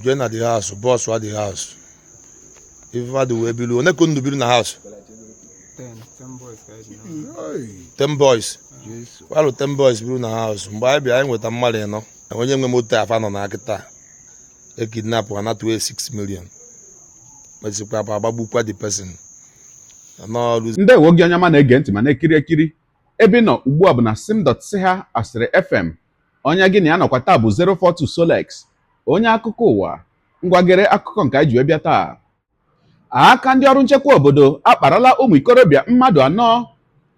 Jee na the house, burst the house. Ife mmadụ wee bilu one ka unu bilu na house? 10, 10 boys ka anyị ji na. 10 boys. Walụ 10 boys bilu na house. Mgbe anyị bịa, anyị nweta mmadụ ịnọ. Onye nwe moto afa nọ na kịta e kidnap, anatụwe 6 million, mesikwa agbagbukwa the person n'ọrụ. Ndewo gị, onye ọma na-ege ntị ma na-ekiri ekiri. Ebe ị nọ ugbu a bụ na sim.si ha asịrị FM. Onye gị na ya nọkwa taa bụ 042 Solex, onye akụkọ ụwa. Ngwagere akụkọ nke anyị ji wee bịa taa. Aka ndị ọrụ nchekwa obodo akparala ụmụ ikorobịa mmadụ anọ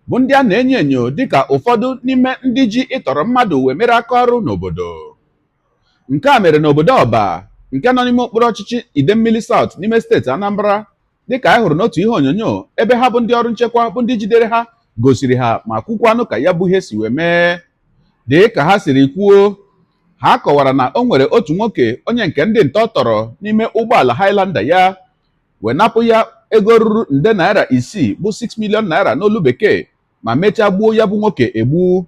bụ ndị a na-enyo enyo dịka ụfọdụ n'ime ndị ji ịtọrọ mmadụ wee mere aka ọrụ n'obodo. Nke a mere n'obodo Ọba nke nọ n'ime okpuru ọchịchị Idemmili South n'ime steeti Anambra, dịka anyị hụrụ n'otu ihe onyonyo ebe ha bụ ndị ọrụ nchekwa bụ ndị jidere ha gosiri ha ma kwukwanụ ka ya bụ ihe si wee mee. Dị ka ha siri kwuo, ha kọwara na o nwere otu nwoke onye nke ndị ntọ tọrọ n'ime ụgbọala Highlander ya wee napụ ya ego ruru nde naira 6 bụ 6 million naira n'olu bekee, ma mechaa gbuo ya bụ nwoke egbu.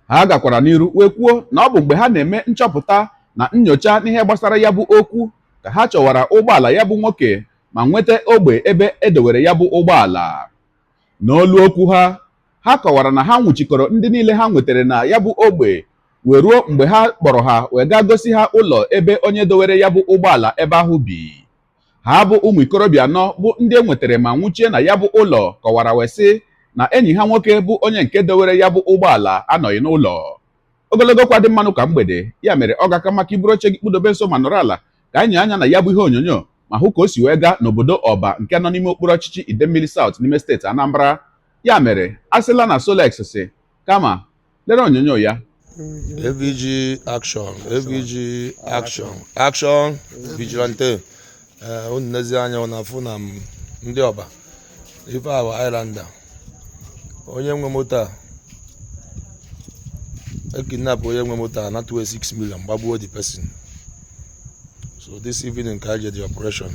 Ha gakwara n'iru wee kwuo na ọ bụ mgbe ha na-eme nchọpụta na nyocha n'ihe gbasara ya bụ okwu ka ha chọwara ụgbọala ya bụ nwoke ma nweta ogbe ebe edowere ya bụ ụgbọala. N'olu okwu ha, ha kọwara na ha nwụchikọrọ ndị niile ha nwetara na ya bụ ogbe wee ruo mgbe ha kpọrọ ha wee gaa gosi ha ụlọ ebe onye dowere ya bụ ụgbọala ebe ahụ bi. Ha bụ ụmụ ikorobịa anọ bụ ndị e nwetara ma nwụchie na ya bụ ụlọ kọwara wee sị na enyi ha nwoke bụ onye nke dowere ya bụ ụgbọala anọghị n'ụlọ. Ogologo kwa dị mmanụ ka mgbede ya mere ọ ga-aka maka iburu oche gị kpụdobe nso ma nọrọ ala ka anyị anya na ya bụ ihe onyonyo ma hụ ka o si wee gaa n'obodo Ọba nke nọ n'ime okpuru ọchịchị Idemmili South n'ime steeti Anambra. Ya mere a sịla na Solex si kama lere onyonyo ya. AVG action, AVG action, action vigilante. Ee, unu nezi anya, unu afụ na m ndị Ọba. Ife a bụ Highlander onye nwe moto a e kidnap. Onye nwe moto a natụwe 6 million, gbagbuo the person. So this evening ka je the operation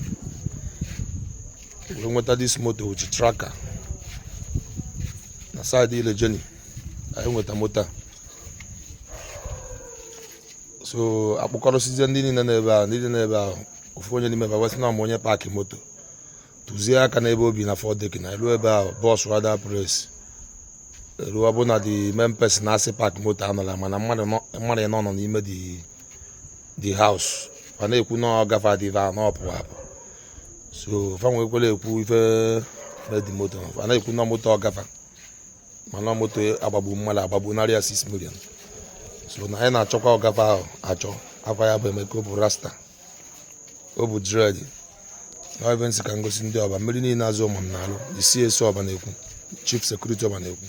wee nweta this moto with tracker na side ile Jenny. Anyị nweta moto a, so akpọkọrọsizie ndị niile n'ebe ahụ, ndị dị n'ebe ahụ. Ofu onye n'ime ebe wesị na ọma onye park moto tụzie aka n'ebe obi na fọdek na elu ebe ahụ. Burst that place eruo, ọ bụ na the main person na-asị park moto anọla, mana mmadụ ịnọ nọ n'ime the house. Ọ na-ekwu na ọ gafe adị ife ahụ na ọ pụ apụ, so fa nwekwara ekwu ife mee the moto. Fa na-ekwu na moto ọ gafa, mana moto agbagbu mmadụ agbagbu, narị ya 6 million. So na anyị na-achọkwa ọgafa ahụ achọ. Afa ya bụ Emeka. O bụ rasta, o bụ dread na ebe nsị ka ngosi ndị Ọba mmiri niile azụ ụmụ m na-alụ. The CSO Ọba na-ekwu, chief security Ọba na-ekwu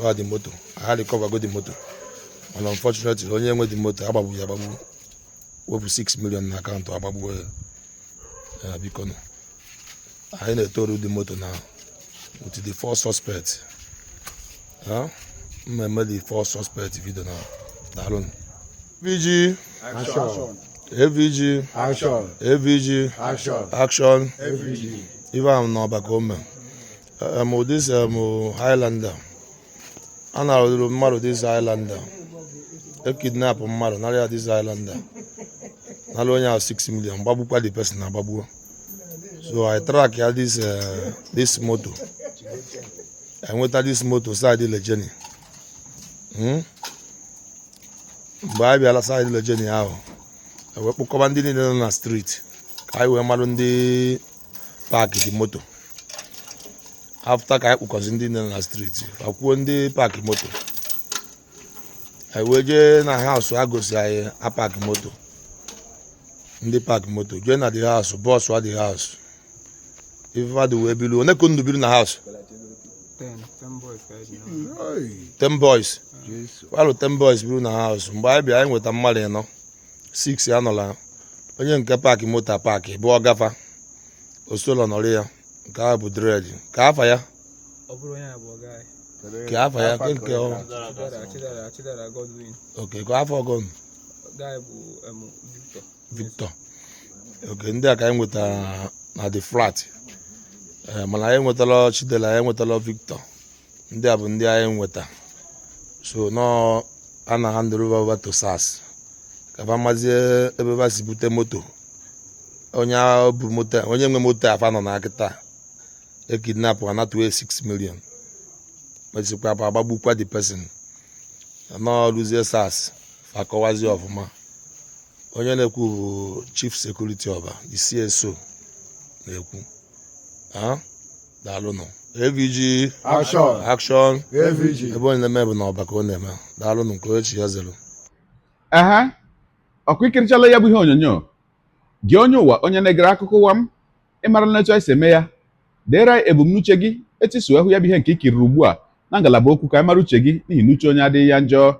ha dị moto ha recover go the moto, mana unfortunately onye nwe the moto agbagbu ya agbagbu, wepụ 6 million na akaụntụ, agbagbuo ya. Ya biko nụ, anyị na-etoru the moto na with the four suspect. Ha mmemme the four suspect video na. Daalụ. AVG. Action. AVG. Action. AVG. Action. Action. AVG. Ife ahụ n'Ọba ka o mee. This Highlander a na-arụrụ mmadụ, this Highlander e kidnap mmadụ, narị ya this Highlander, nara onye ahụ 6 million, gbagbukwa the person agbagbuo. So I track ya this moto, enweta this moto side Lejeni. Mgbe anyị bịara side Lejeni ahụ, ewee kpọkọba ndị niile nọ na street ka anyị wee marụ ndị park the moto. After ka anyị kpụkọzi ndị nọ na street, akwuo ndị park moto, anyị wee jee na house a gosi anyị a park moto, ndị park moto. Jee na the house, burst the house. Ife mmadụ wee bilu one ka unu bilu na house? 10, 10 boys ka anyị ji na. 10 boys. Walụ 10 boys biru na house. Mgbe anyị bịa, anyị nweta mmadụ ịnọ, 6 anọla. Onye nke park moto park bụ ọgafa osolo nọrọ ya. Nke ahụ bụ dread ka afa ya. Ọ bụrụ onye a bụ ọga anyị. Ka afa ya nke ọ? Chidera, Chidera, Chidera Godwin. Ok, ka afọ ọgọn? Guy bụ Victor. Victor. Ok, ndị a ka anyị nwetara na the flat. Ee, mana anyị nwetala Chidera, anyị nwetala Victor. Ndị a bụ ndị anyị nweta. So nọ a na hand over to SARS. Ka fa mazie ebe fa si bute moto onye ahụ bu moto, onye nwe moto afa nọ na kịta e kidnap anatue 6 million, mesikwa agbagbukwa the person n'ọrụzie. SARS fa akọwazie ọfụma. Onye na-ekwu bụ Chief Security Ọba, the CSO na-ekwu. Ah, daalụnụ. AVG. Action. Action. AVG. Ebe onye na-eme bụ n'Ọba ka ọ na-eme. Daalụnụ, nke echi ya zere. Ehe, ọkwa ikirichala ya bụ ihe onyonyo. Gị onye ụwa, onye na-egere akụkọ ụwa m, ịmara na etu anyị si eme ya. Deere anyị ebumnuche gị etu isi wee hụ ya bụ ihe nke i kiriri ugbu a na ngalaba okwu, ka anyị mara uche gị, n'ihi na uche onye adịghị ya njọ.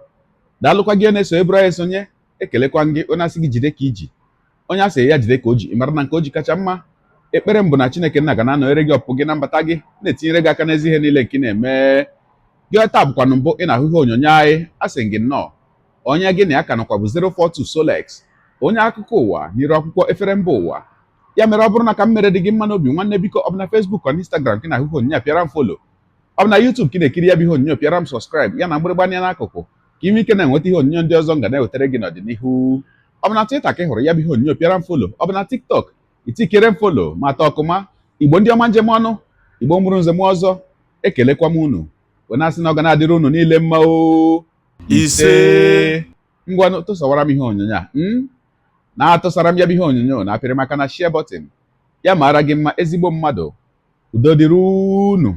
Daalụkwa gị na-eso eburu anyị esonye. Ekelekwa gị onye asị gị jide ka iji, onye asị ya jide ka o ji. Ị mara na nke o ji kacha mma. Ekpere m bụ na Chineke nna ga na-anọnyere gị, ọpụpụ gị na mbata gị, na-etinyere gị aka n'ezi ihe niile nke ị na-eme. Gị taa bụkwanụ mbụ ị na-ahụ ihe onyonyo anyị, asị gị nnọọ. Onye gị na ya ka nọkwa bụ 042 Solex, onye akụkọ ụwa n'iru akwụkwọ efere mba ụwa. Ya mere, ọ bụrụ na ka m mere dị gị mma n'obi, nwanne, biko, ọ bụ na Facebook ọ na Instagram ka ị na-ahụ ihe onyonyo a, pịara m follow. Ọ bụ na YouTube ka ị na-ekiri ya bụ ihe onyonyo, pịara m subscribe ya na mgbịrịgba anya n'akụkụ, ka ime ike na-enweta ihe onyonyo ndị ọzọ m ga na-ewetara gị n'ọdịnihu. Ọ bụ na Twitter ka ị hụrụ ya bụ ihe onyonyo, pịara m follow. Ọ bụ na TikTok, itikere m follow ma atọ ọkụma. Igbo ndị ọma, njem ọnụ Igbo mụrụ nze m ọzọ, ekelekwa m unu wee na-asị na ọ ga na-adịrị unu niile mma o. Ise. Ngwanụ, tụsawara m ihe onyonyo a na-atụsara m ya bụ ihe onyonyo na apịrị maka na share button. Ya mara gị mma, ezigbo mmadụ. Udo dịrị unu.